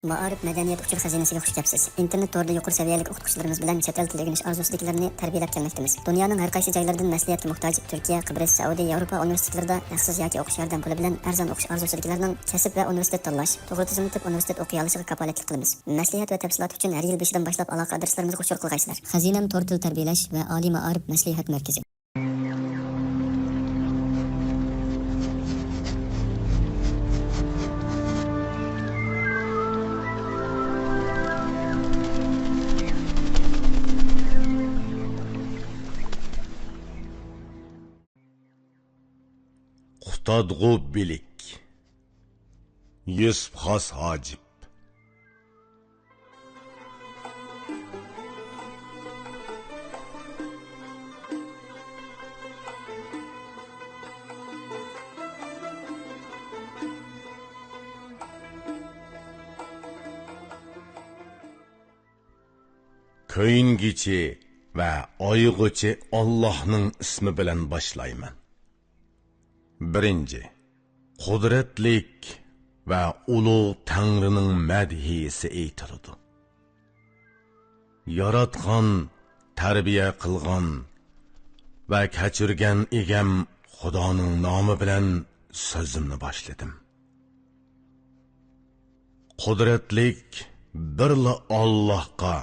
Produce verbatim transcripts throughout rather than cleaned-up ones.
مائارىپ مەدەنىيەت ئۇچۇر خەزىنىسىگە خۇش كەپسىز. ئىنتېرنېت تورىدا يۇقىرى سەۋىيەلىك ئوقۇتقۇچىلىرىمىز بىلەن چەت ئەل تىلى ئۆگىنىش ئارزۇسىدىكىلەرنى تەربىيەلەپ كەلمەكتىمىز. دۇنيانىڭ ھەر قايسى جايلىرىدىن مەسلىھەتكە موھتاج تۈركىيە، قىبرىس، سەئۇدى، ياۋروپا ئۇنىۋېرسىتېتلىرىدا ھەقسىز ياكى ئوقۇش ياردەم پۇلى بىلەن ئەرزان ئوقۇش ئارزۇسىدىكىلەرنىڭ كەسىپ ۋە ئۇنىۋېرسىتېت تاللاش، توغرا تىزىملىتىپ ئۇنىۋېرسىتېت ئوقۇيالىشىغا كاپالەتلىك قىلىمىز. مەسلىھەت ۋە تەپسىلات ئۈچۈن ھەر يىل بېشىدىن باشلاپ ئالاقە ئادرېسلىرىمىزغا ئۇچۇر قىلغايسىلەر. خەزىنەم تور تىل تەربىيەلەش ۋە ئالىي مائارىپ مەسلىھەت مەركىزى. قۇتادغۇ بىلىك. يۈسۈپ خاس ھاجىپ. كۆيۈنگۈچى ۋە ئايىغۇچى ئاللاھنىڭ ئىسمى بىلەن باشلايمەن. بىرىنچى، قۇدرەتلىك ۋە ئۇلۇغ تەڭرىنىڭ مەدھىيىسى ئېيتىلىدۇ. ياراتقان، تەربىيە قىلغان ۋە كەچۈرگەن ئىگەم خۇدانىڭ نامى بىلەن سۆزۈمنى باشلىدىم. قۇدرەتلىك بىرلا ئاللاھقا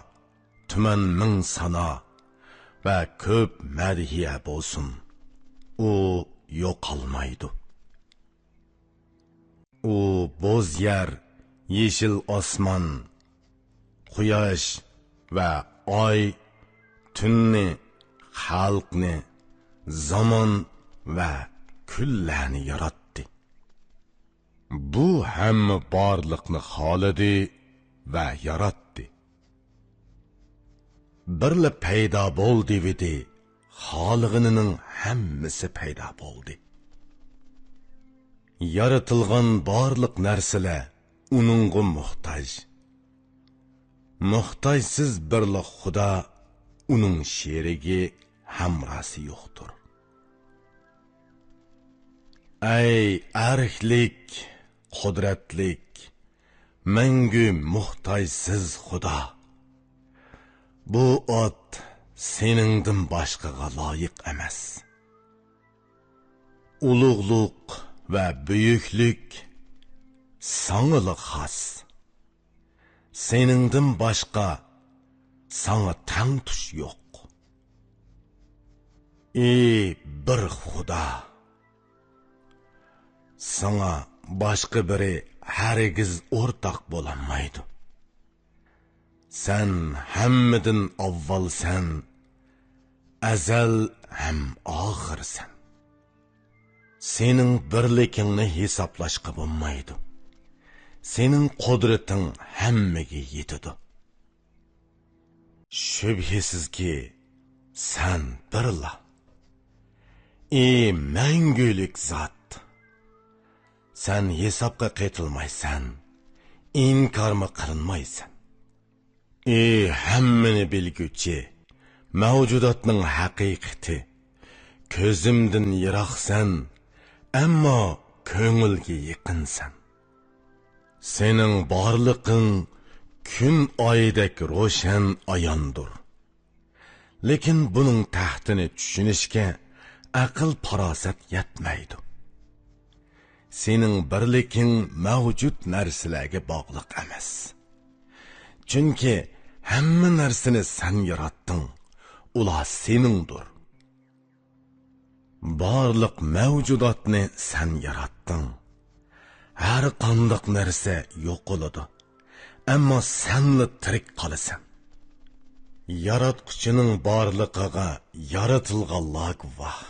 تۈمەن مىڭ سانا ۋە كۆپ مەدھىيە بولسۇن. ئۇ يوقالمايدۇ. ئۇ بوز يەر، يېشىل ئاسمان، قۇياش ۋە ئاي، تۈننى، خەلقنى، زامان ۋە كۈنلەرنى ياراتتى. بۇ ھەممە بارلىقنى خالىدى ۋە ياراتتى. بىرلا پەيدا بول دېۋىدى، خالىغىنىنىڭ ھەممىسى پەيدا بولدى. يارىتىلغان بارلىق نەرسىلەر ئۇنىڭغا موھتاج. موھتاجسىز بىرلا خۇدا، ئۇنىڭ شېرىكى، ھەمراھى يوقتۇر. ئەي ئەركلىك، قۇدرەتلىك، مەڭگۈ موھتاجسىز خۇدا! بۇ ئات سېنىڭدىن باشقىغا لايىق ئەمەس. ئۇلۇغلۇق ۋە بۈيۈكلۈك ساڭىلا خاس. سېنىڭدىن باشقا ساڭا تەڭتۇش يوق. ئى بىر خۇدا! ساڭا باشقا بىرى ھەرگىز ئورتاق بولالمايدۇ. سەن ھەممىدىن ئاۋۋالسەن، ئەزەل ھەم ئاخىرسەن. سېنىڭ بىرلىكىڭنى ھېسابلاشقا بولمايدۇ. سېنىڭ قۇدرىتىڭ ھەممىگە يېتىدۇ. شۈبھىسىزكى، سەن بىرلا. ئى مەڭگۈلۈك زات! سەن ھېسابقا قېتىلمايسەن، ئىنكارمۇ قىلىنمايسەن. ئى ھەممىنى بىلگۈچى، مەۋجۇداتنىڭ ھەقىقىتى! كۆزۈمدىن يىراقسەن، ئەمما كۆڭۈلگە يېقىنسەن. سېنىڭ بارلىقىڭ كۈن ئايدەك روشەن ئاياندۇر. لېكىن بۇنىڭ تەھتىنى چۈشىنىشكە ئەقىل-پاراسەت يەتمەيدۇ. سېنىڭ بىرلىكىڭ مەۋجۇت نەرسىلەرگە باغلىق ئەمەس. چۈنكى ھەممە نەرسىنى سەن ياراتتىڭ، ئۇلار سېنىڭدۇر. بارلىق مەۋجۇداتنى سەن ياراتتىڭ. ھەر قانداق نەرسە يوقىلىدۇ، ئەمما سەنلا تىرىك قالىسەن. ياراتقۇچىنىڭ بارلىقىغا يارىتىلغانلار گۇۋاھ.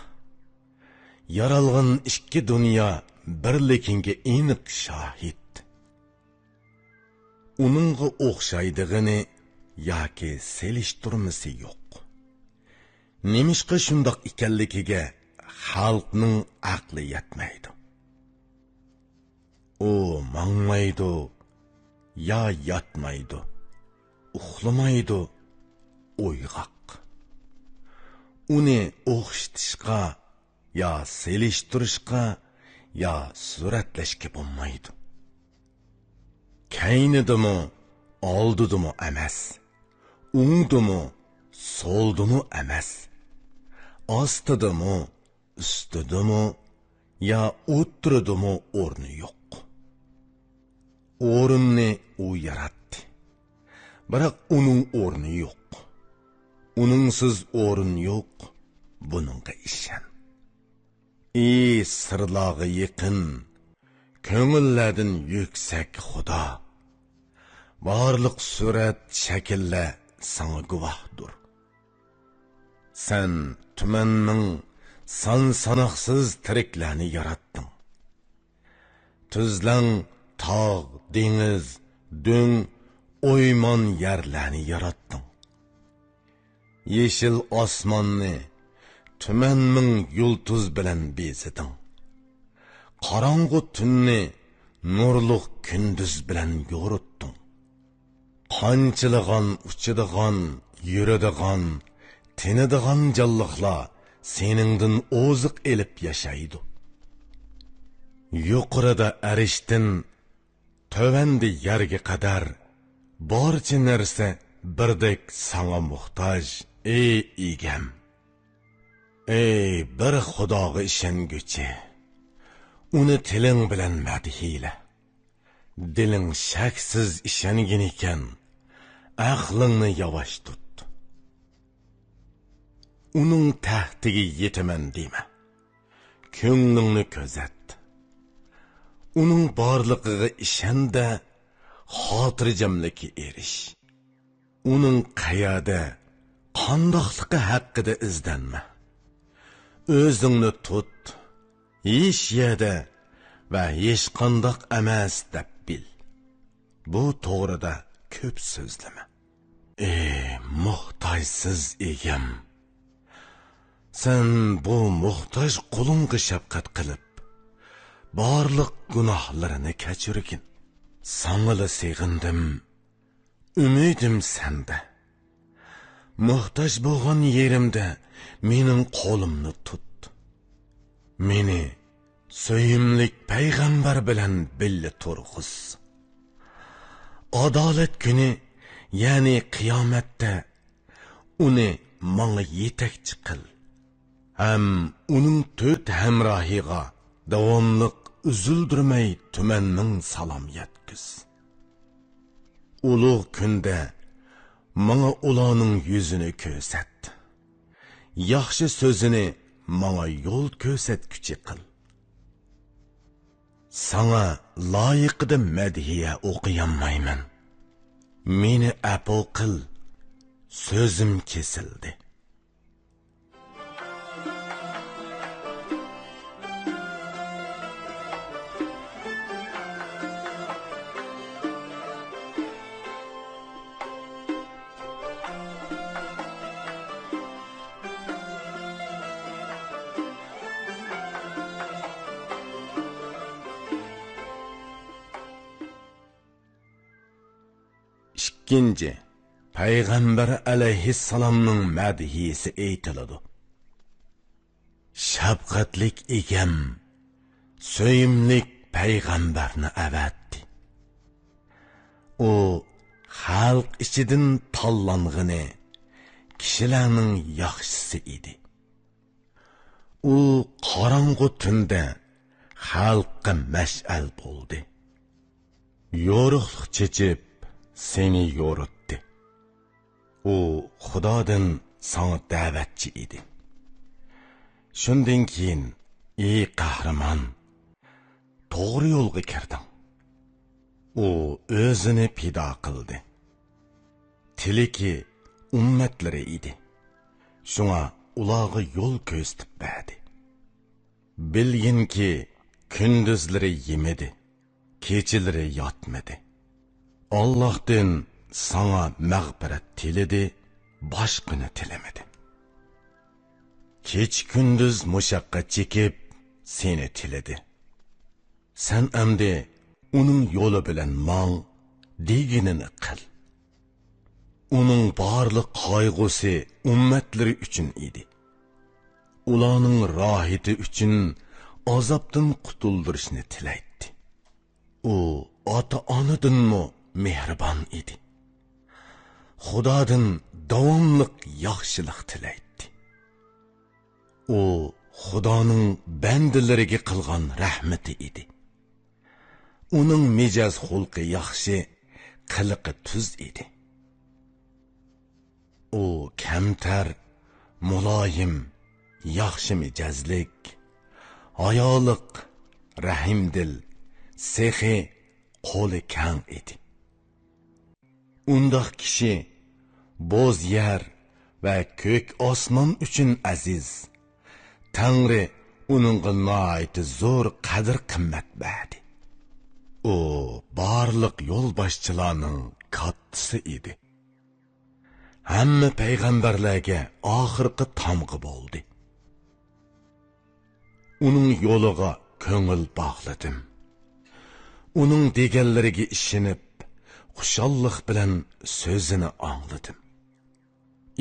يارالغان ئىككى دۇنيا بىرلىكىڭگە ئېنىق شاھىت. ئۇنىڭغا ئوخشايدىغىنى ياكى سېلىشتۇرمىسى يوق. نېمىشقا شۇنداق ئىكەنلىكىگە خەلقنىڭ ئەقلى يەتمەيدۇ. ئۇ ماڭمايدۇ، يا ياتمايدۇ، ئۇخلىمايدۇ، ئويغاق. ئۇنى ئوخشىتىشقا يا سېلىشتۇرۇشقا، يا سۈرەتلەشكە بولمايدۇ. كەينىدىمۇ، ئالدىدىمۇ ئەمەس، ئوڭدىمۇ، سولدىمۇ ئەمەس، ئاستىدىمۇ، ئۈستىدىمۇ يا ئوتتۇرىدىمۇ ئورنى يوق. ئورۇننى ئۇ ياراتتى. بىراق ئۇنىڭ ئورنى يوق. ئۇنىڭسىز ئورۇن يوق. بۇنىڭغا ئىشەن. ئى سىرلارغا يېقىن، كۆڭۈللەردىن يۈكسەك خۇدا! بارلىق سۈرەت، شەكىللەر ساڭا گۇۋاھدۇر. سەن تۈمەن مىڭ سان-ساناقسىز تىرىكلەرنى ياراتتىڭ. تۈزلەڭ، تاغ، دېڭىز، دۆڭ، ئويمان يەرلەرنى ياراتتىڭ. يېشىل ئاسماننى تۈمەن مىڭ يۇلتۇز بىلەن بېزىدىڭ. قاراڭغۇ تۈننى نۇرلۇق كۈندۈز بىلەن يورۇتتۇڭ. قانچىلىغان، ئۇچىدىغان، يۈرىدىغان، تىنىدىغان جانلىقلار سېنىڭدىن ئوزۇق ئېلىپ ياشايدۇ. يۇقىرىدا ئەرشتىن تۆۋەندە يەرگە قەدەر بارچە نەرسە بىردەك ساڭا موھتاج، ئەي ئىگەم. ئەي بىر خۇداغا ئىشەنگۈچى، ئۇنى تىلىڭ بىلەن مەدھىيلە. دىلىڭ شەكسىز ئىشەنگىنىكەن، ئەقلىڭنى ياۋاش تۇت. ئۇنىڭ تەختىگە يېتىمەن دېمە. كۆڭلۈڭنى كۆزەت. ئۇنىڭ بارلىقىغا ئىشەن-دە، خاتىرجەملىككە ئېرىش. ئۇنىڭ قەيەردە، قانداقلىقى ھەققىدە ئىزدەنمە. ئۆزۈڭنى تۇت، ھېچ يەردە ۋە ھېچقانداق ئەمەس دەپ بىل. بۇ توغرىدا كۆپ سۆزلىمە. ئى موھتاجسىز ئىگەم! سەن بۇ موھتاج قۇلۇڭغا شەپقەت قىلىپ، بارلىق گۇناھلىرىنى كەچۈرگىن. ساڭىلا سېغىندىم، ئۈمىدىم سەندە. موھتاج بولغان يېرىمدە مېنىڭ قولۇمنى تۇت. مېنى سۆيۈملۈك پەيغەمبەر بىلەن بىللە تۇرغۇز. ئادالەت كۈنى، يەنى قىيامەتتە ئۇنى ماڭا يېتەكچى قىل. ھەم ئۇنىڭ تۆت ھەمراھىغا داۋاملىق ئۈزۈلدۈرمەي تۈمەن مىڭ سالام يەتكۈز. ئۇلۇغ كۈندە ماڭا ئۇلارنىڭ يۈزىنى كۆرسەت. ياخشى سۆزىنى ماڭا يول كۆرسەتكۈچى قىل. ساڭا لايىقىدا مەدھىيە ئوقۇيالمايمەن. مېنى ئەپۇ قىل، سۆزۈم كېسىلدى. ئىككىنچى، پەيغەمبەر ئەلەيھىسسالامنىڭ مەدھىيىسى ئېيتىلىدۇ. شەپقەتلىك ئىگەم سۆيۈملۈك پەيغەمبەرنى ئەۋەتتى. ئۇ خەلق ئىچىدىن تاللانغىنى، كىشىلەرنىڭ ياخشىسى ئىدى. ئۇ قاراڭغۇ تۈندە خەلققە مەشئەل بولدى. يورۇقلۇق چېچىپ، سېنى يورۇتتى. ئۇ خۇدادىن ساڭا دەۋەتچى ئىدى. شۇندىن كېيىن، ئى قەھرىمان، توغرا يولغا كىردىڭ. ئۇ ئۆزىنى پىدا قىلدى. تىلىكى ئۈممەتلىرى ئىدى. شۇڭا ئۇلارغا يول كۆرسىتىپ بەردى. بىلگىنكى، كۈندۈزلىرى يېمىدى، كېچىلىرى ياتمىدى. ئاللاھتىن ساڭا مەغپىرەت تىلىدى، باشقىنى تىلىمىدى. كېچە-كۈندۈز مۇشەققەت چېكىپ، سېنى تىلىدى. سەن ئەمدى ئۇنىڭ يولى بىلەن ماڭ، دېگىنىنى قىل. ئۇنىڭ بارلىق قايغۇسى ئۈممەتلىرى ئۈچۈن ئىدى. ئۇلارنىڭ راھىتى ئۈچۈن ئازابتىن قۇتۇلدۇرۇشنى تىلەيتتى. ئۇ ئاتا-ئانىدىنمۇ مېھرىبان ئىدى. خۇدادىن داۋاملىق ياخشىلىق تىلەيتتى. ئۇ خۇدانىڭ بەندىلىرىگە قىلغان رەھمىتى ئىدى. ئۇنىڭ مىجەز-خۇلقى ياخشى، قىلىقى تۈز ئىدى. ئۇ كەمتەر، مۇلايىم، ياخشى مىجەزلىك، ھايالىق، رەھىمدىل، سېخىي، قولى كەڭ ئىدى. ئۇنداق كىشى بوز يەر ۋە كۆك ئاسمان ئۈچۈن ئەزىز. تەڭرى ئۇنىڭغا ناھايىتى زور قەدىر-قىممەت بەردى. ئۇ بارلىق يولباشچىلارنىڭ كاتتىسى ئىدى. ھەممە پەيغەمبەرلەرگە ئاخىرقى تامغا بولدى. ئۇنىڭ يولىغا كۆڭۈل باغلىدىم. ئۇنىڭ دېگەنلىرىگە ئىشىنىپ، خۇشاللىق بىلەن سۆزىنى ئاڭلىدىم.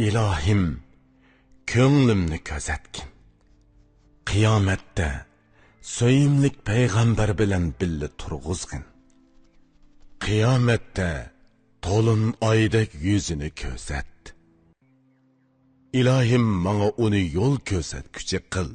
ئىلاھىم، كۆڭلۈمنى كۆزەتكىن. قىيامەتتە سۆيۈملۈك پەيغەمبەر بىلەن بىللە تۇرغۇزغىن. قىيامەتتە تولۇن ئايدەك يۈزىنى كۆرسەت. ئىلاھىم، ماڭا ئۇنى يول كۆرسەتكۈچى قىل.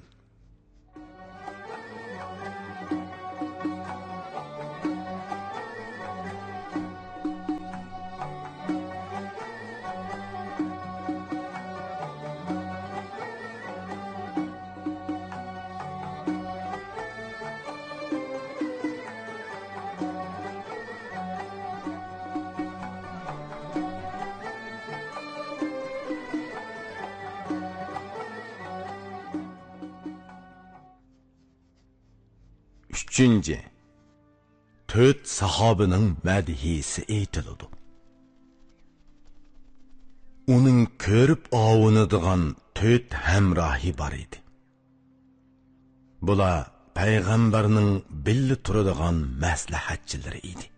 ئۈچىنچى، تۆت ساھابىنىڭ مەدھىيسى ئېيتىلىدۇ. ئۇنىڭ كۆرۈپ ئاۋۇنىدىغان تۆت ھەمراھى بار ئىدى. بۇلار پەيغەمبەرنىڭ بىللە تۇرىدىغان مەسلىھەتچىلىرى ئىدى.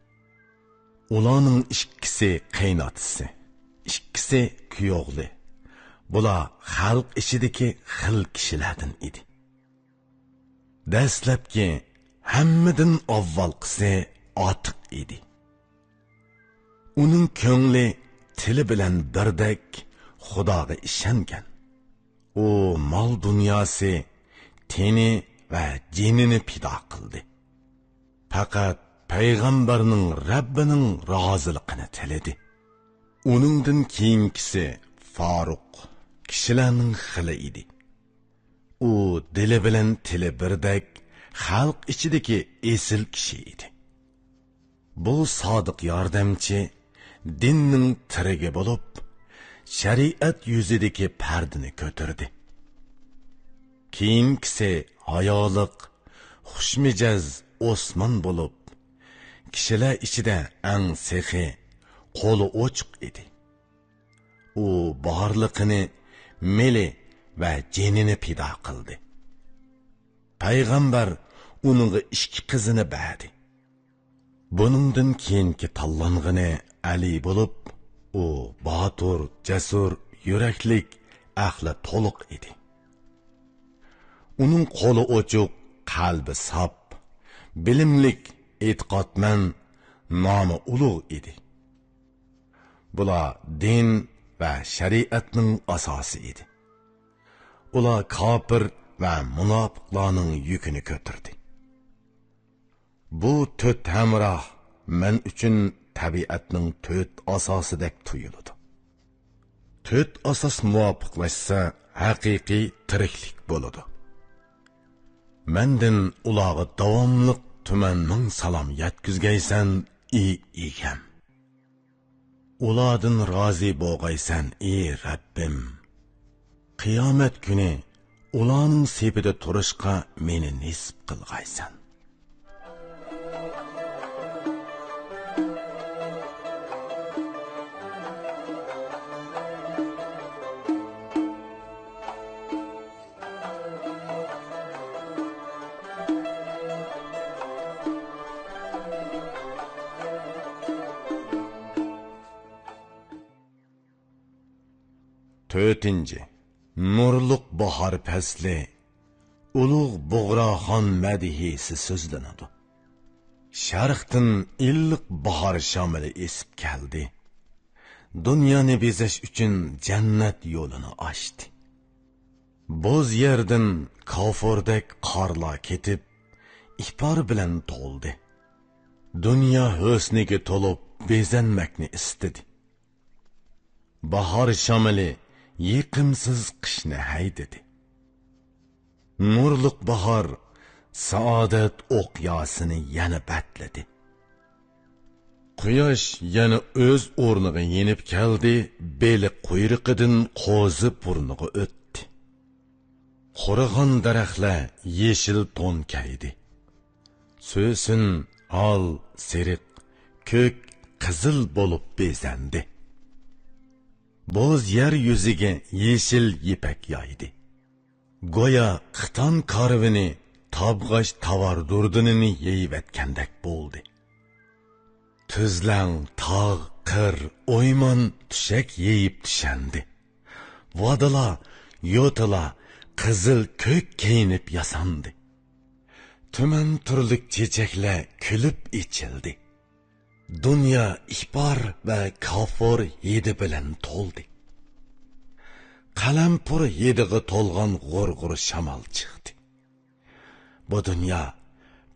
ئۇلارنىڭ ئىككىسى قېيىنئاتىسى، ئىككىسى كۈيئوغلى. بۇلار خەلق ئىچىدىكى خىل كىشىلەردىن ئىدى. دەسلەپكى، ھەممىدىن ئاۋۋالقىسى ئاتىق ئىدى. ئۇنىڭ كۆڭلى تىلى بىلەن بىردەك خۇداغا ئىشەنگەن. ئۇ مال-دۇنياسى، تېنى ۋە جېنىنى پىدا قىلدى. پەقەت پەيغەمبەرنىڭ رەببىنىڭ رازىلىقىنى تىلىدى. ئۇنىڭدىن كېيىنكىسى فاروق، كىشىلەرنىڭ خىلى ئىدى. ئۇ دىلى بىلەن تىلى بىردەك خەلق ئىچىدىكى ئېسىل كىشى ئىدى. بۇ سادىق ياردەمچى دىننىڭ تىرىگى بولۇپ، شەرىئەت يۈزىدىكى پەردىنى كۆتۈردى. كېيىنكىسى ھايالىق، خۇشمىجەز ئوسمان بولۇپ، كىشىلەر ئىچىدە ئەڭ سېخىي، قولى ئوچۇق ئىدى. ئۇ بارلىقىنى، مېلى ۋە جېنىنى پىدا قىلدى. پەيغەمبەر ئۇنىڭغا ئىككى قىزىنى بەردى. بۇنىڭدىن كېيىنكى تاللانغىنى ئەلى بولۇپ، ئۇ باتۇر، جەسۇر، يۈرەكلىك، ئەقلى تولۇق ئىدى. ئۇنىڭ قولى ئوچۇق، قەلبى ساپ، بىلىملىك، ئېتىقادمەن، نامى ئۇلۇغ ئىدى. بۇلار دىن ۋە شەرىئەتنىڭ ئاساسى ئىدى. ئۇلار كاپىر ۋە مۇناپىقلارنىڭ يۈكىنى كۆتۈردى. بۇ تۆت ھەمراھ مەن ئۈچۈن تەبىئەتنىڭ تۆت ئاساسىدەك تۇيۇلىدۇ. تۆت ئاساس مۇۋاپىقلاشسا، ھەقىقىي تىرىكلىك بولىدۇ. مەندىن ئۇلارغا داۋاملىق تۈمەن مىڭ سالام يەتكۈزگەيسەن، ئى ئىگەم. ئۇلاردىن رازى بولغايسەن، ئى رەببىم. قىيامەت كۈنى ئۇلارنىڭ سېپىدە تۇرۇشقا مېنى نېسىپ قىلغايسەن. تۆتىنچى، نۇرلۇق باھار پەسلى، ئۇلۇغ بۇغراخان مەدھىيسى سۆزلىنىدۇ. شەرقتىن ئىللىق باھار شامىلى ئېسىپ كەلدى. دۇنيانى بېزەش ئۈچۈن جەننەت يولىنى ئاچتى. بوز يەردىن كافۇردەك قارلار كېتىپ، ئىپار بىلەن تولدى. دۇنيا ھۆسنىگە تولۇپ بېزەنمەكنى ئىستىدى. باھار شامىلى يېقىمسىز قىشنى ھەيدىدى. نۇرلۇق باھار سائادەت ئوقياسىنى يەنە بەتلىدى. قۇياش يەنە ئۆز ئورنىغا يېنىپ كەلدى، بېلىق قۇيرۇقىدىن قوزا بۇرنىغا ئۆتتى. قۇرۇغان دەرەخلەر يېشىل تون كەيدى. سۆسۈن، ھال، سېرىق، كۆك، قىزىل بولۇپ بېزەندى. بوز يەر يۈزىگە يېشىل يىپەك يايدى. گويا خىتان كارۋىنى تابغاچ تاۋار دۇردىنىنى يېيىۋەتكەندەك بولدى. تۈزلەڭ، تاغ، قىر، ئويمان تۈشەك يېيىپ تۈشەندى. ۋادىلار، يوتىلار قىزىل كۆك كىيىنىپ ياساندى. تۈمەن تۈرلۈك چېچەكلەر كۈلۈپ ئېچىلدى. دۇنيا ئىپار ۋە كافۇر ھىدى بىلەن تولدى. قەلەمپۇر ھىدىغا تولغان غۇر-غۇر شامال چىقتى. بۇ دۇنيا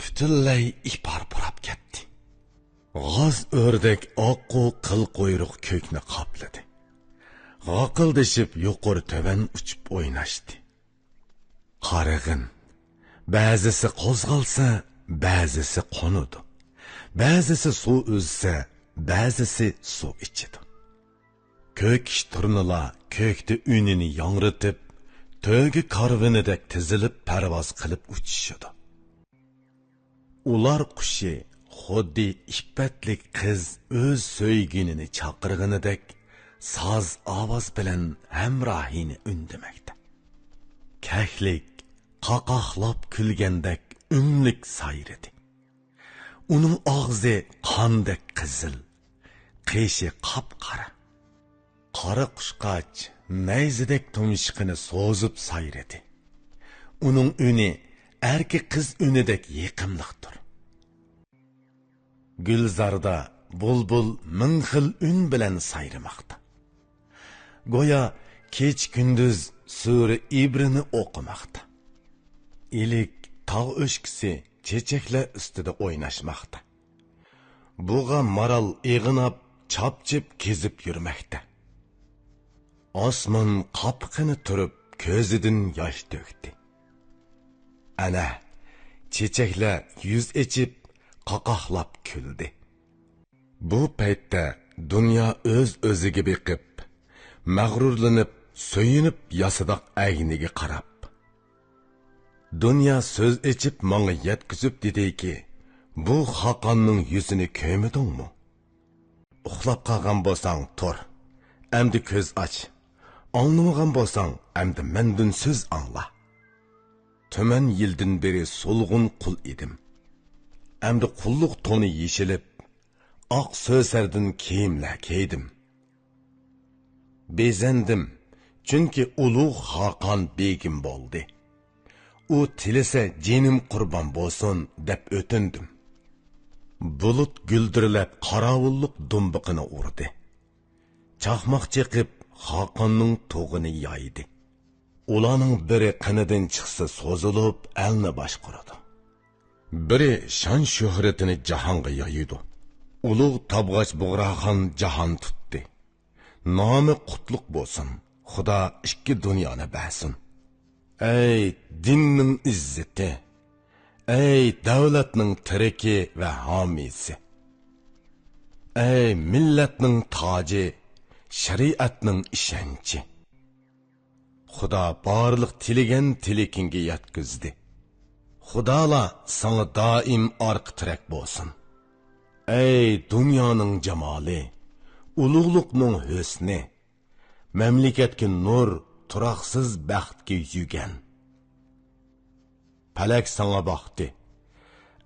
پۈتۈنلەي ئىپار پۇراپ كەتتى. غاز ئۆردەك ئاققۇ قىل قۇيرۇق كۆكنى قاپلىدى. غاقىلدىشىپ يۇقىرى تۆۋەن ئۇچۇپ ئويناشتى. قارىغىن، بەزىسى قوزغالسا، بەزىسى قونىدۇ. بەزىسى سۇ ئۈزسە، بەزىسى سۇ ئىچىدۇ. كۆكۈش تۇرنىلار كۆكتە ئۈنىنى ياڭرىتىپ، تۆگە كارۋىنىدەك تىزىلىپ پەرۋاز قىلىپ ئۇچۇشىدۇ. ئۇلار قۇشى خۇددى ئىپپەتلىك قىز ئۆز سۆيگىنىنى چاقىرغىنىدەك ساز ئاۋاز بىلەن ھەمراھىنى ئۈندىمەكتە. كەكلىك قاقاقلاپ كۈلگەندەك ئۈنلۈك سايرىدى. ئۇنىڭ ئاغزى قاندەك قىزىل، قېشى قاپقارا. قارا قۇشقاچ نەيزىدەك تۇمشۇقىنى سوزۇپ سايرىدى. ئۇنىڭ ئۈنى ئەركە قىز ئۈنىدەك يېقىملىقتۇر. گۈلزاردا بۇلبۇل مىڭ خىل ئۈن بىلەن سايرىماقتا. گويا كېچە-كۈندۈز سۈرە ئىبرىنى ئوقۇماقتا. ئىلىك تاغ ئۆشكىسى چېچەكلەر ئۈستىدە ئويناشماقتا. بۇغا مارال ئېغىناپ، چاپچىپ كېزىپ يۈرمەكتە. ئاسمان قاپىقىنى تۈرۈپ، كۆزىدىن ياش تۆكتى. ئەنە، چېچەكلەر يۈز ئېچىپ، قاقاقلاپ كۈلدى. بۇ پەيتتە دۇنيا ئۆز-ئۆزىگە بېقىپ، مەغرۇرلىنىپ، سۆيۈنۈپ ياسىداق ئەينىگە قاراپ، دۇنيا سۆز ئېچىپ ماڭا يەتكۈزۈپ دېدىكى، بۇ خاقاننىڭ يۈزىنى كۆرمىدىڭمۇ؟ ئۇخلاپ قالغان بولساڭ تۇر، ئەمدى كۆز ئاچ. ئاڭلىمىغان بولساڭ ئەمدى مەندىن سۆز ئاڭلا. تۈمەن يىلدىن بېرى سولغۇن قۇل ئىدىم. ئەمدى قۇللۇق تونى يېشىلىپ، ئاق سۆسەردىن كىيىملەر كىيدىم. بېزەندىم، چۈنكى ئۇلۇغ خاقان بېگىم بولدى. ئۇ تىلىسە جېنىم قۇربان بولسۇن دەپ ئۆتۈندۈم. بۇلۇت گۈلدۈرلەپ قاراۋۇللۇق دۇمبىقىنى ئۇردى. چاقماق چېقىپ خاقاننىڭ تۇغىنى يايدى. ئۇلارنىڭ بىرى قېنىدىن چىقسا سوزۇلۇپ ئەلنى باشقۇرىدۇ. بىرى شان-شۆھرىتىنى جاھانغا يايىدۇ. ئۇلۇغ تابغاچ بۇغراخان جاھان تۇتتى. نامى قۇتلۇق بولسۇن، خۇدا ئىككى دۇنيانى بەرسۇن. ئەي دىننىڭ ئىززىتى، ئەي دەۋلەتنىڭ تىرىكى ۋە ھامىيسى، ئەي مىللەتنىڭ تاجى، شەرىئەتنىڭ ئىشەنچى. خۇدا بارلىق تىلىگەن تىلىكىڭگە يەتكۈزدى. خۇدالار ساڭا دائىم ئارقا تىرەك بولسۇن. ئەي دۇنيانىڭ جامالى، ئۇلۇغلۇقنىڭ ھۆسنى، مەملىكەتكە نۇر، تۇراقسىز بەختكە يۈگەن. پەلەك ساڭا باقتى،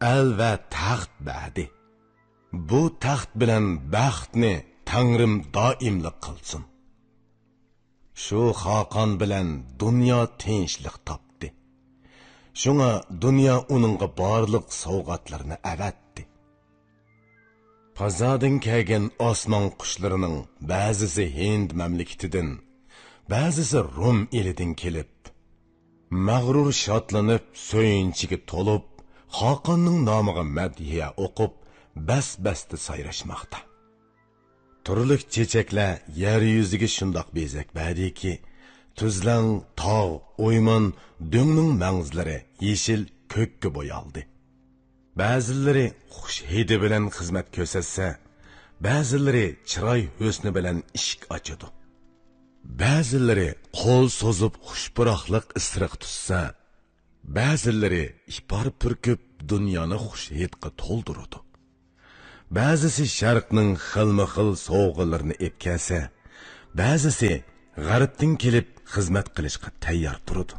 ئەل ۋە تەخت بەردى. بۇ تەخت بىلەن بەختنى تەڭرىم دائىملىق قىلسۇن. شۇ خاقان بىلەن دۇنيا تىنچلىق تاپتى. شۇڭا دۇنيا ئۇنىڭغا بارلىق سوۋغاتلىرىنى ئەۋەتتى. غازادىن كەلگەن ئاسمان قۇشلىرىنىڭ بەزىسى ھىند مەملىكىتىدىن، بەزىسى رۇم ئېلىدىن كېلىپ، مەغرۇر شادلىنىپ، سۆيۈنچىگە تولۇپ، خاقاننىڭ نامىغا مەدھىيە ئوقۇپ، بەس-بەستە سايراشماقتا. تۈرلۈك چېچەكلەر يەر يۈزىگە شۇنداق بېزەك بەردىكى، تۈزلەڭ، تاغ، ئويمان، دۆڭنىڭ مەڭزىلىرى يېشىل كۆككە بويالدى. بەزىلىرى خۇش ھىدى بىلەن خىزمەت كۆرسەتسە، بەزىلىرى چىراي ھۆسنى بىلەن ئىشىك ئاچىدۇ. بەزىلىرى قول سوزۇپ خۇش پۇراقلىق ئىسرىق تۇتسا، بەزىلىرى ئىپار پۈركۈپ دۇنيانى خۇش ھىدقا تولدۇرىدۇ. بەزىسى شەرقنىڭ خىلمۇ خىل سوۋغىلىرىنى ئېلىپ كەلسە، بەزىسى غەربتىن كېلىپ خىزمەت قىلىشقا تەييار تۇرىدۇ.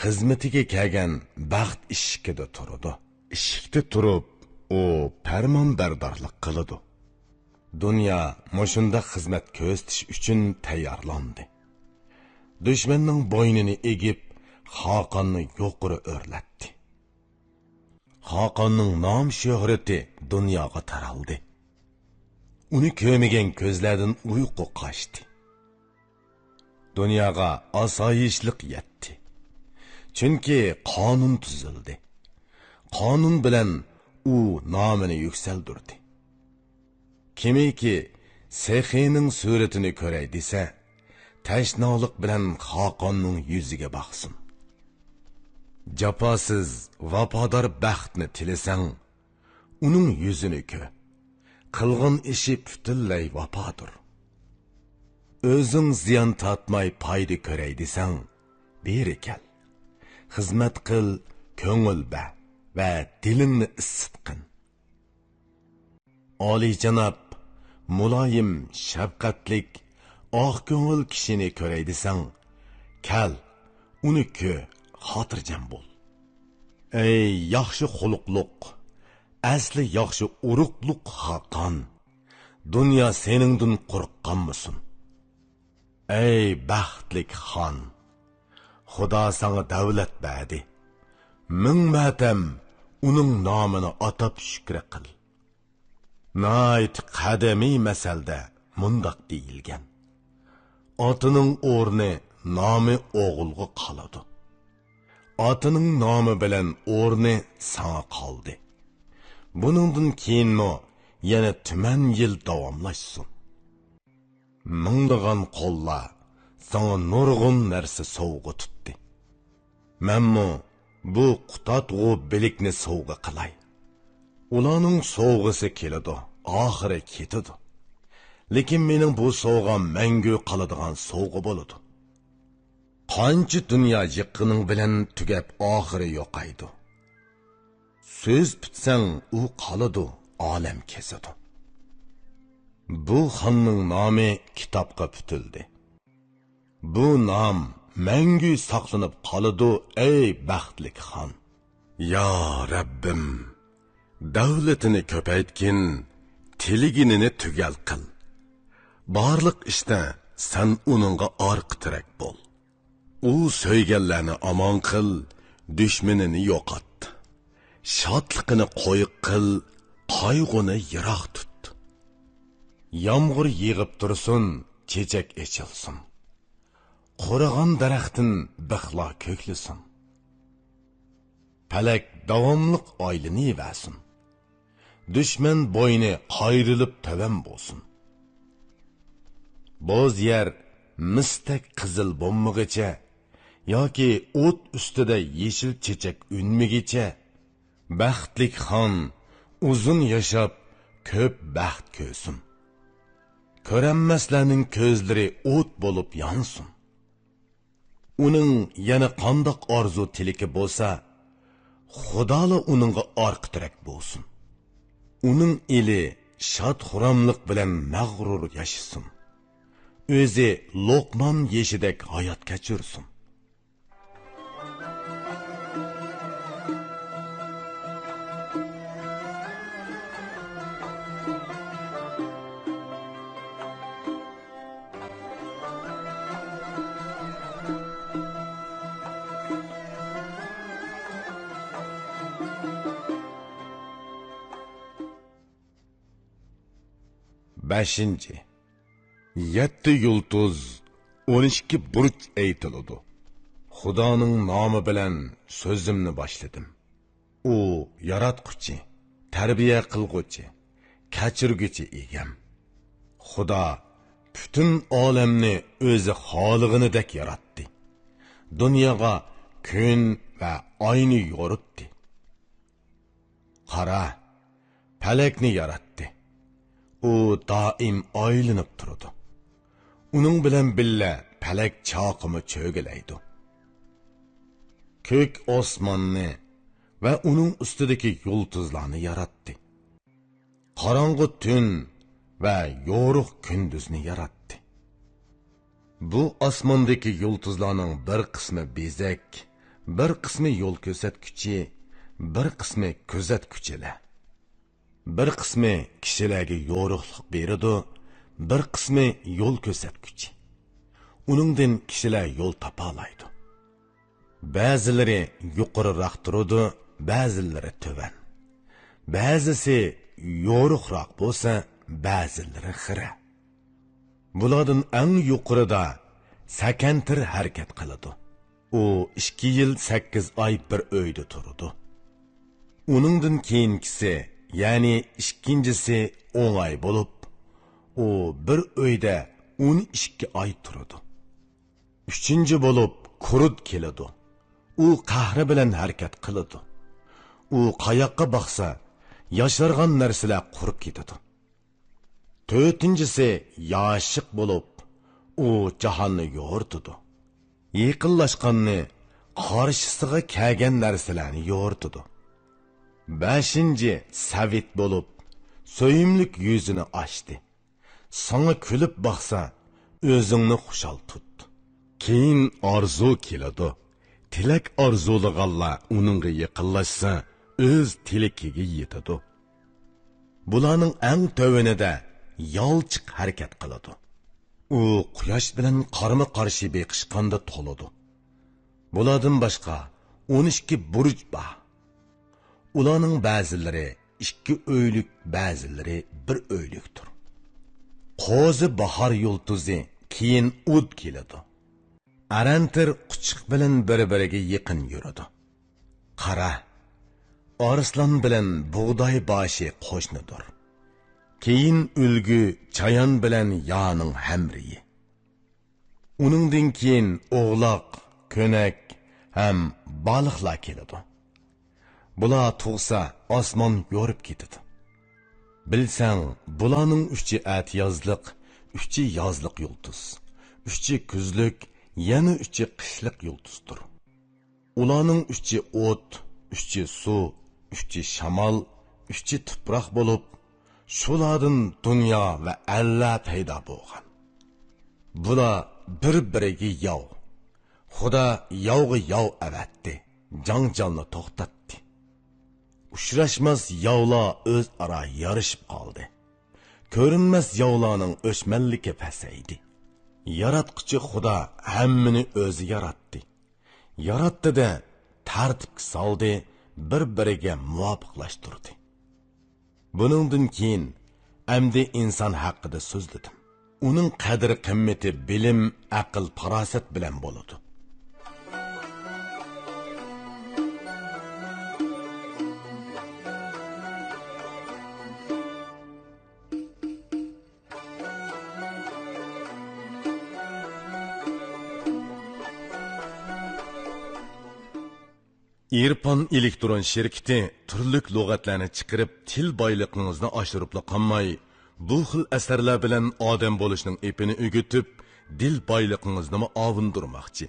خىزمىتىگە كەلگەن بەخت ئىشىكىدە تۇرىدۇ. ئىشىكتە تۇرۇپ، ئۇ پەرمانبەردارلىق قىلىدۇ. دۇنيا مۇشۇنداق خىزمەت كۆرسىتىش ئۈچۈن تەييارلاندى. دۈشمەننىڭ بوينىنى ئېگىپ، خاقاننى يۇقىرى ئۆرلەتتى. خاقاننىڭ نام-شۆھرىتى دۇنياغا تارالدى. ئۇنى كۆرمىگەن كۆزلەردىن ئۇيقۇ قاچتى. دۇنياغا ئاسايىشلىق يەتتى. چۈنكى قانۇن تۈزۈلدى. قانۇن بىلەن ئۇ نامىنى يۈكسەلدۈردى. كىمكى سېخىنىڭ سۈرىتىنى كۆرەي دېسە، تەشنالىق بىلەن خاقاننىڭ يۈزىگە باقسۇن. جاپاسىز، ۋاپادار بەختنى تىلىسەڭ، ئۇنىڭ يۈزىنى كۆر. قىلغان ئىشى پۈتۈنلەي ۋاپادۇر. ئۆزۈڭ زىيان تارتماي پايدا كۆرەي دېسەڭ، بېرى كەل. خىزمەت قىل، كۆڭۈل بەر ۋە دىلىڭنى ئىسسىتقىن. ئالىيجاناب، مۇلايىم، شەپقەتلىك، ئاق كۆڭۈل كىشىنى كۆرەي دېسەڭ، كەل، ئۇنى كۆر، خاتىرجەم بول. ئەي ياخشى خۇلقلۇق، ئەسلى ياخشى ئۇرۇقلۇق خاقان، دۇنيا سېنىڭدىن قورققانمىسۇن؟ ئەي بەختلىك خان، خۇدا ساڭا دەۋلەت بەردى. مىڭ مەتەم ئۇنىڭ نامىنى ئاتاپ شۈكرى قىل. ناھايىتى قەدىمىي مەسەلدە مۇنداق دېيىلگەن: ئاتىنىڭ ئورنى، نامى ئوغۇلغا قالىدۇ. ئاتىنىڭ نامى بىلەن ئورنى ساڭا قالدى. بۇنىڭدىن كېيىنمۇ يەنە تۈمەن يىل داۋاملاشسۇن. مىڭلىغان قوللار ساڭا نۇرغۇن نەرسە سوۋغا تۇتتى. مەنمۇ بۇ قۇتادغۇ بىلىكنى سوۋغا قىلاي. ئۇلارنىڭ سوۋغىسى كېلىدۇ، ئاخىرى كېتىدۇ. لېكىن مېنىڭ بۇ سوۋغام مەڭگۈ قالىدىغان سوۋغا بولىدۇ. قانچە دۇنيا يىغقىنىڭ بىلەن تۈگەپ ئاخىرى يوقايدۇ. سۆز پۈتسەڭ ئۇ قالىدۇ، ئالەم كېزىدۇ. بۇ خاننىڭ نامى كىتابقا پۈتۈلدى. بۇ نام مەڭگۈ ساقلىنىپ قالىدۇ، ئەي بەختلىك خان. يا رەببىم، دەۋلىتىنى كۆپەيتكىن، تىلىگىنىنى تۈگەل قىل. بارلىق ئىشتا سەن ئۇنىڭغا ئارقا تىرەك بول. ئۇ سۆيگەنلەرنى ئامان قىل، دۈشمىنىنى يوقات. شادلىقىنى قويۇق قىل، قايغۇنى يىراق تۇت. يامغۇر يېغىپ تۇرسۇن، چېچەك ئېچىلسۇن. قۇرۇغان دەرەختىن بىخلار كۆكلىسۇن. پەلەك داۋاملىق ئايلىنىۋەرسۇن. دۈشمەن بوينى قايرىلىپ تۆۋەن بولسۇن. بوز يەر مىستەك قىزىل بولمىغىچە ياكى ئوت ئۈستىدە يېشىل چېچەك ئۈنمىگىچە، بەختلىك خان ئۇزۇن ياشاپ، كۆپ بەخت كۆرسۇن. كۆرەلمەسلەرنىڭ كۆزلىرى ئوت بولۇپ يانسۇن. ئۇنىڭ يەنە قانداق ئارزۇ تىلىكى بولسا، خۇدالا ئۇنىڭغا ئارقا تىرەك بولسۇن. ئۇنىڭ ئېلى شاد-خۇراملىق بىلەن مەغرۇر ياشىسۇن. ئۆزى لوقمان يېشىدەك ھايات كەچۈرسۇن. بەشىنچى. يەتتە يۇلتۇز، ئون ئىككى بۇرج ئېيتىلىدۇ. خۇدانىڭ نامى بىلەن سۆزۈمنى باشلىدىم. ئۇ ياراتقۇچى، تەربىيە قىلغۇچى، كەچۈرگۈچى ئىگەم. خۇدا پۈتۈن ئالەمنى ئۆزى خالىغىنىدەك ياراتتى. دۇنياغا كۈن ۋە ئاينى يورۇتتى. قارا، پەلەكنى ياراتتى. ئۇ دائىم ئايلىنىپ تۇرىدۇ. ئۇنىڭ بىلەن بىللە پەلەك چاقىمۇ چۆگىلەيدۇ. كۆك ئاسماننى ۋە ئۇنىڭ ئۈستىدىكى يۇلتۇزلارنى ياراتتى. قاراڭغۇ تۈن ۋە يورۇق كۈندۈزنى ياراتتى. بۇ ئاسماندىكى يۇلتۇزلارنىڭ بىر قىسمى بېزەك، بىر قىسمى يول كۆرسەتكۈچى، بىر قىسمى كۆزەتكۈچىلەر. بىر قىسمى كىشىلەرگە يورۇقلۇق بېرىدۇ، بىر قىسمى يول كۆرسەتكۈچى. ئۇنىڭدىن كىشىلەر يول تاپالايدۇ. بەزىلىرى يۇقىرىراق تۇرىدۇ، بەزىلىرى تۆۋەن. بەزىسى يورۇقراق بولسا، بەزىلىرى خىرە. بۇلاردىن ئەڭ يۇقىرىدا سەكەنتىر ھەرىكەت قىلىدۇ. ئۇ ئىككى يىل سەككىز ئاي بىر ئۆيدە تۇرىدۇ. ئۇنىڭدىن كېيىنكىسى، يەنى ئىككىنچىسى ئوڭاي بولۇپ، ئۇ بىر ئۆيدە ئون ئىككى ئاي تۇرىدۇ. ئۈچىنچى بولۇپ كۇرت كېلىدۇ. ئۇ قەھرى بىلەن ھەرىكەت قىلىدۇ. ئۇ قاياققا باقسا، ياشارغان نەرسىلەر قۇرۇپ كېتىدۇ. تۆتىنچىسى ياشىق بولۇپ، ئۇ جاھاننى يورۇتىدۇ. يېقىنلاشقاننى، قارشىسىغا كەلگەن نەرسىلەرنى يورۇتىدۇ. بەشىنچى سەۋىت بولۇپ، سۆيۈملۈك يۈزىنى ئاچتى. ساڭا كۈلۈپ باقسا، ئۆزۈڭنى خۇشال تۇت. كېيىن ئارزۇ كېلىدۇ. تىلەك ئارزۇلىغانلار ئۇنىڭغا يېقىنلاشسا، ئۆز تىلىكىگە يېتىدۇ. بۇلارنىڭ ئەڭ تۆۋىنىدە يالچۇق ھەرىكەت قىلىدۇ. ئۇ قۇياش بىلەن قارمۇ-قارشى بېقىشقاندا تولىدۇ. بۇلاردىن باشقا ئون ئىككى بۇرج بار. ئۇلارنىڭ بەزىلىرى ئىككى ئۆيلۈك، بەزىلىرى بىر ئۆيلۈكتۇر. قوزا باھار يۇلتۇزى، كېيىن ئۇد كېلىدۇ. ئەرەنتىر قۇچىقى بىلەن بىر-بىرىگە يېقىن يۈرىدۇ. قارا، ئارسلان بىلەن بۇغداي باشى قوشنىدۇر. كېيىن ئۈلگە چايان بىلەن يانىڭ ھەمرىيى. ئۇنىڭدىن كېيىن ئوغلاق، كۆنەك ھەم بالىقلار كېلىدۇ. بۇلار تۇغسا، ئاسمان يورۇپ كېتىدۇ. بىلسەڭ، بۇلارنىڭ ئۈچى ئەتىيازلىق، ئۈچى يازلىق يۇلتۇز، ئۈچى كۈزلۈك، يەنە ئۈچى قىشلىق يۇلتۇزدۇر. ئۇلارنىڭ ئۈچى ئوت، ئۈچى سۇ، ئۈچى شامال، ئۈچى تۇپراق بولۇپ، شۇلاردىن دۇنيا ۋە ئەللەر پەيدا بولغان. بۇلار بىر-بىرىگە ياۋ. خۇدا ياۋغا ياۋ ئەۋەتتى، جاڭجالنى توختاتتى. ئۇچراشماس ياۋلار ئۆزئارا يارىشىپ قالدى. كۆرۈنمەس ياۋلارنىڭ ئۆچمەنلىكى پەسەيدى. ياراتقۇچى خۇدا ھەممىنى ئۆزى ياراتتى. ياراتتى-دە، تەرتىپكە سالدى، بىر-بىرىگە مۇۋاپىقلاشتۇردى. بۇنىڭدىن كېيىن ئەمدى ئىنسان ھەققىدە سۆزلىدىم. ئۇنىڭ قەدىر-قىممىتى بىلىم، ئەقىل-پاراسەت بىلەن بولىدۇ. ئىرپان ئېلېكترون شىركىتى تۈرلۈك لۇغەتلەرنى چىقىرىپ، تىل بايلىقىڭىزنى ئاشۇرۇپلا قالماي، بۇ خىل ئەسەرلەر بىلەن ئادەم بولۇشنىڭ ئېپىنى ئۆگىتىپ، دىل بايلىقىڭىزنىمۇ ئاۋۇندۇرماقچى.